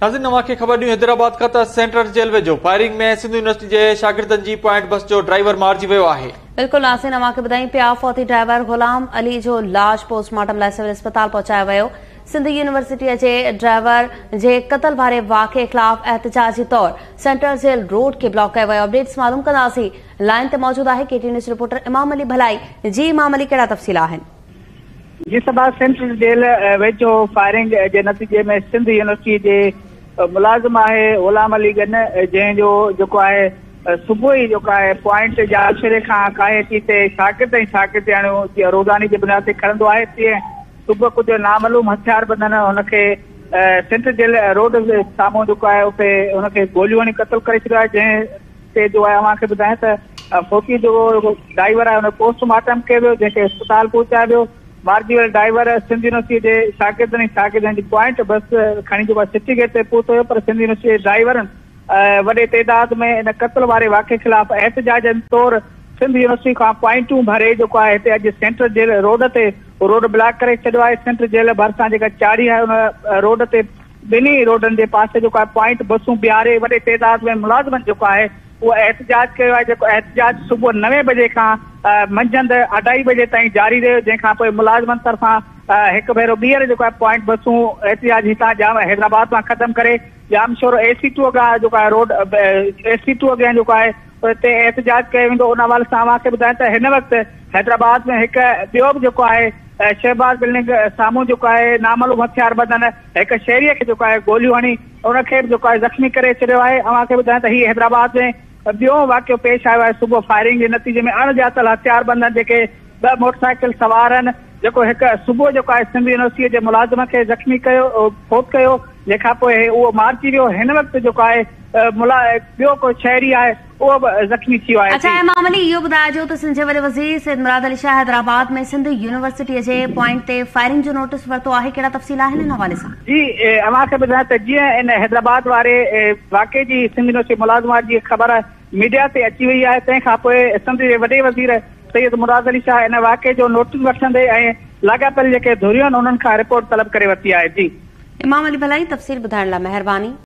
ناظرين اوهان کي خبر ڏيون حيدرآباد کان ته سينٽرل جيل ويجهو فائرنگ ۾ سنڌ يونيورسٽي جي شاگردن جي پوائنٽ بس جو ڊرائيور مارجي ويو آهي. بلڪل ناظرين اوهان کي ٻڌايون پيا فوتي ڊرائيور غلام علي جو لاش پوسٽ مارٽم لاء سول اسپتال پهچايو ويو. سنڌ يونيورسٽي جي ڊرائيور جي قتل واري واقعي خلاف احتجاجي طور سينٽرل جيل روڊ کي بلاڪ ڪيو ويو. اپڊيٽس معلوم ڪنداسين لائين تي موجود آهي ڪي ٽي نيوز رپورٽر امام علي ڀلائي جي امام علي ڪهڙا تفصيل آهن. جي صبا سينٽرل جيل ويجهو فائرنگ جي نتيجي ۾ سنڌ يونيورسٽي جي ملازم آهي غلام علي گن جنهن جو جيڪو آهي صبح ئي جيڪو آهي پوائنٽ ڄامشوري کان ڪاهي اچي هتي شاگرد ۽ شاگردياڻيون روزاني جي بنياد تي کڻندو آهي تيئن صبح ڪجهه نامعلوم هٿياربندن هن کي سينٽرل جيل روڊ سامهون جيڪو آهي اتي هن کي گوليون هڻي قتل ڪري ڇڏيو آهي جنهن تي جو آهي اوهان کي ٻڌايان ته فوتي جو ڊرائيور آهي ان جو پوسٽ مارٽم ڪيو ويو جنهن کي اسپتال پهچايو ويو مارجي ويل ڊرائيور سنڌ يونيورسٽي جي شاگردن ۽ شاگردن جي پوائنٽ بس کڻي جيڪو سٽي گيٽ تي پهتو هيو پر سنڌ يونيورسٽي جي ڊرائيورن وڏي تعداد ۾ ان قتل واري واقعي خلاف احتجاجن طور سنڌ يونيورسٽي کان پوائنٽون ڀري جيڪو آهي هتي اڄ سينٽرل جيل روڊ تي روڊ بلاڪ ڪري ڇڏيو آهي سينٽرل جيل ڀرسان جيڪا چاڙهي آهي ان روڊ تي ٻنهي روڊن جي پاسي جيڪو آهي پوائنٽ بسون بيهاري وڏي تعداد ۾ ملازمن جيڪو آهي اهو احتجاج ڪيو آهي جيڪو احتجاج صبح نوين بجي کان منجهند اڍائي بجي تائين جاري رهيو جنهن کان پوء ملازمن طرفان هڪ ڀيرو ٻيهر جيڪو آهي پوائنٽ بسون احتجاج هتان ڄام حيدرآباد مان ختم ڪري ڄامشورو اي سي ٽو اڳيان جيڪو آهي روڊ اي سي ٽو اڳيان جيڪو آهي اتي احتجاج ڪيو ويندو ان حوالي سان اوهان کي ٻڌايان ته هن وقت حيدرآباد ۾ هڪ ٻيو به جيڪو آهي شهباز بلڊنگ سامهون جيڪو آهي نامعلوم هٿياربندن هڪ شهريء کي جيڪو آهي گوليون هڻي ان کي به جيڪو آهي زخمي ڪري ڇڏيو آهي. اوهان کي ٻڌايان ته هي حيدرآباد ۾ ٻيو واقعو پيش آيو آهي صبح فائرنگ جي نتيجي ۾ اڻ ڄاتل هٿياربندن جيڪي ٻه موٽرسائيڪل سوار آهن جيڪو هڪ صبح جيڪو آهي سنڌ يونيورسٽيء جي ملازم کي زخمي ڪيو فوت ڪيو جنهن کان پوء اهو مارجي ويو هن وقت جيڪو آهي ٻيو ڪو شهري آهي اهو به زخمي ٿي ويو آهي. اڇا امام علي اهو ٻڌائجو ته سنڌ جي وڏي وزير سيد مراد علي شاهه حيدرآباد ۾ سنڌ يونيورسٽيء جي پوائنٽ تي فائرنگ جو نوٽيس ورتو آهي ڪهڙا تفصيل آهن ان حوالي سان؟ جي اوهان کي ٻڌايان ته جيئن ان حيدرآباد واري واقعي جي سنڌ يونيورسٽي ملازمات جي خبر ميڊيا تي اچي وئي آهي تنهن کان پوء سنڌ جي وڏي وزير سيد مراد علي شاهه ان واقعي جو نوٽيس وٺندي ۽ لاڳاپيل جيڪي ڌريون آهن انهن کان رپورٽ طلب ڪري ورتي آهي جي. امام علي ڀلائي تفصيل ٻڌائڻ لاء مهرباني.